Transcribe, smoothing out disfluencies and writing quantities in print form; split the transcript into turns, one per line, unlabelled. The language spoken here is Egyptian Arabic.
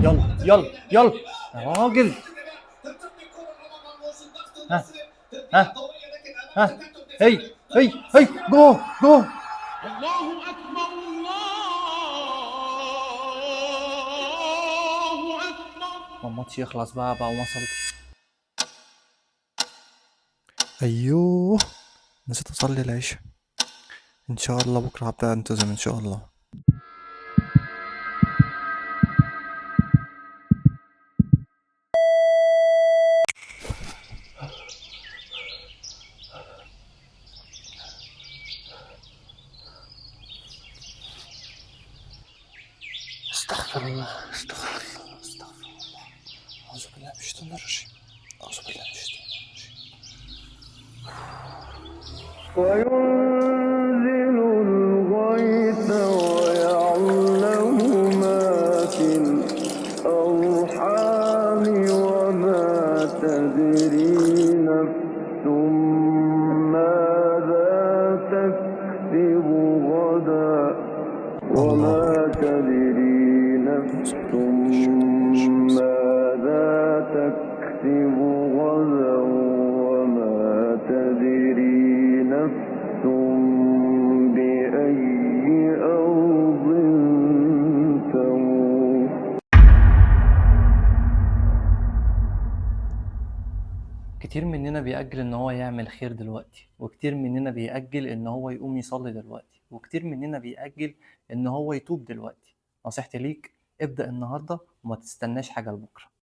يلا يلا يلا يا راجل. ها ها ها، هي هي هي، جو جو.
الله أكبر الله أكبر.
ما الماتش يخلص بقى وما اصلي.
ايوه نسيت اصلي العشاء. ان شاء الله بكره هبدا انتظم ان شاء الله. استغفر الله استغفر الله استغفر الله، اعوذ بالله من الشيطان الرجيم، اعوذ بالله من الشيطان الرجيم.
وينزل الغيث ويعلم ما في الأرحام وما تدري نفس ماذا تكسب غدا وما تدري نفس ماذا تكسب غدا وما تدري نفس بأي أرض تموت.
كتير مننا بيأجل ان هو يعمل خير دلوقتي، وكتير مننا بيأجل ان هو يقوم يصلي دلوقتي، وكتير مننا بيأجل ان هو يتوب دلوقتي. نصيحتي ليك، ابدأ النهاردة وما تستناش حاجة لبكرة.